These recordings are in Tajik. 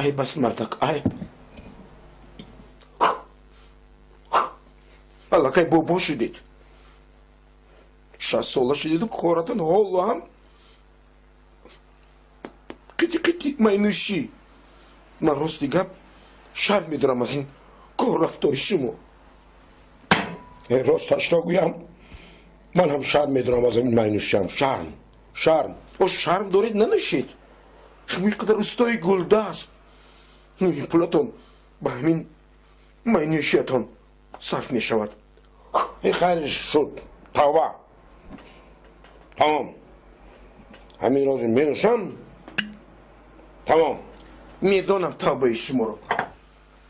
Айб аст, мардак, айб. Аллакай бобо шудед. 60 сола шудеду коратон ҳоло ҳам қити қити майнӯшӣ. Ман, рости гап, шарм медорам аз ин кор рафтори шумо. Росташро гӯям, ман ҳам шарм медорам аз ин майнӯшиам. Шарм, шарм. О, шарм доред, нанӯшед. Шумо ин қадар устои гулдаст, ними пулатон ба ҳамин майнӯшиятон сарф мешавад. Хайр, шуд, тавба, тамом. Ҳамин рози менӯшам, тамом. Медонам тавбаи шуморо.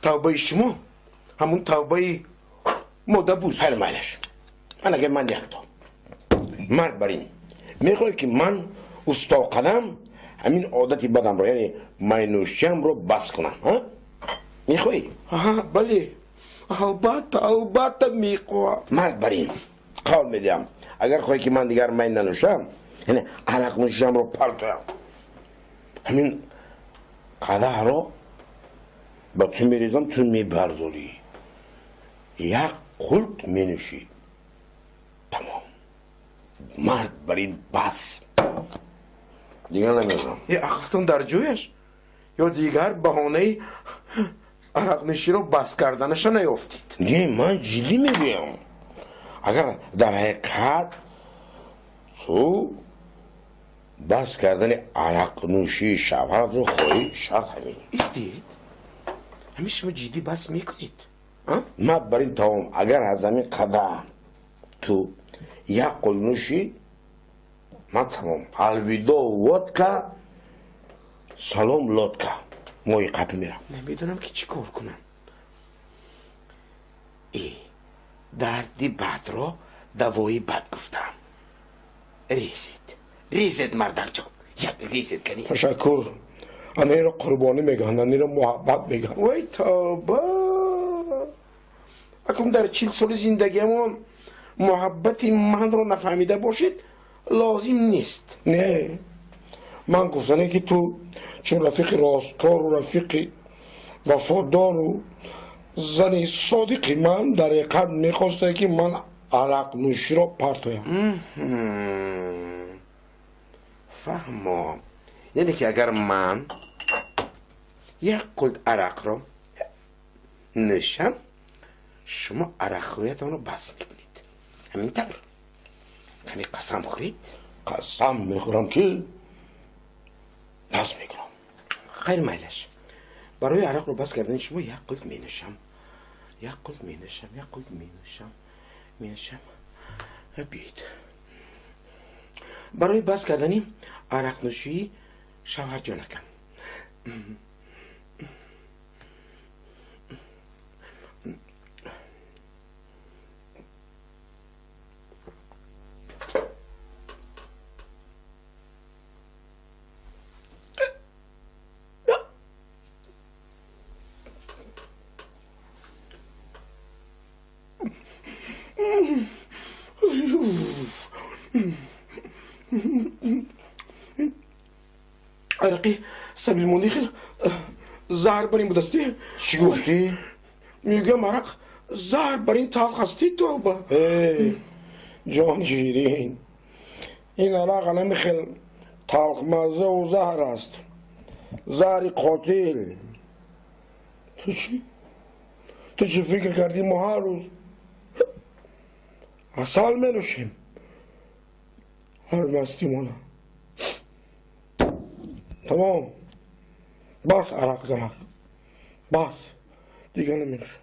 Тавбаи шумо ҳамун тавбаи модабуз. Хайр, майлаш. Анаге ман якто мард бар ин мехоҳӣ, ки ман устоқадам ҳамин одати бадамро, яъне майнӯшиамро, бас кунам, мехоҳӣ? Бале, албатта, албатта мехоҳам. Мард бар ин қавл медиҳам, агар хоҳӣ, ки ман дигар май нанӯшам, яъне арақнӯшиамро партоям, ҳамин қадаҳро ба ту мерезам, ту мебардорӣ, як қулт менӯшӣ, тамом. Мард бар ин, бас, дигар намезанам. Э, ақлатон дар ҷояш ё дигар баҳонаи арақнӯширо бас карданаша наёфтед? Не, ман ҷиддӣ мегӯям. Агар дар ҳақиқат ту бас кардани арақнӯшии шавҳаратро хоҳӣ, шарт ҳамин. Истед, ҳамин шумо ҷиддӣ бас мекунед? Мард бар ин, тамом. Агар аз ҳамин қадаҳ ту як қулт нӯшӣ, ман тамом, алвидоъ водка, салом лодка, моҳи қапӣ мерам. Намедонам, ки чӣ кор кунам. Э, дарди бадро давои бад гуфтам. Резед, резед, мардакҷон, як резед кани. Ташаккур. Анаиро қурбонӣ мегӯянд, анаиро муҳаббат мегӯянд. Вой, тавба! Акун дар 40 соли зиндагиамон муҳаббати манро нафаҳмида бошед, лозим нест. Не, ман гуфтане, ки ту чун рафиқи росткору рафиқи вафодору зани содиқи ман дар ҳақиқат мехостае, ки ман арақнӯширо партоям. Фаҳмо, яъне ки агар ман як қулт арақро нӯшам, шумо арақхӯриятонро бас мекунед, ҳамин тавр? Кани, қасам хӯред. Қасам мехӯрам, ки бас мекунам. Хайр, майлаш. Барои арақро бас кардани шумо як қулт менӯшам, як қулт менӯшам, як қулт менӯшам, менӯшам. Биёед, барои бас кардани арақнӯшии шавҳарҷонакам. Арақи сабилмонди хел заҳр бар ин будастӣ. Чӣ гуфтӣ? Мегӯям, арақ заҳр бар ин талх ҳастӣ, тоба. Ҷон ширин, ин арақ анами хел талхмаззаву заҳр аст, заҳри қотил. Ту чӣ, ту чӣ фикр кардӣ, мо ҳар рӯз асал менӯшем аз мастимона? Тамом, бас, арақ занак, бас, дигар наменӯшам.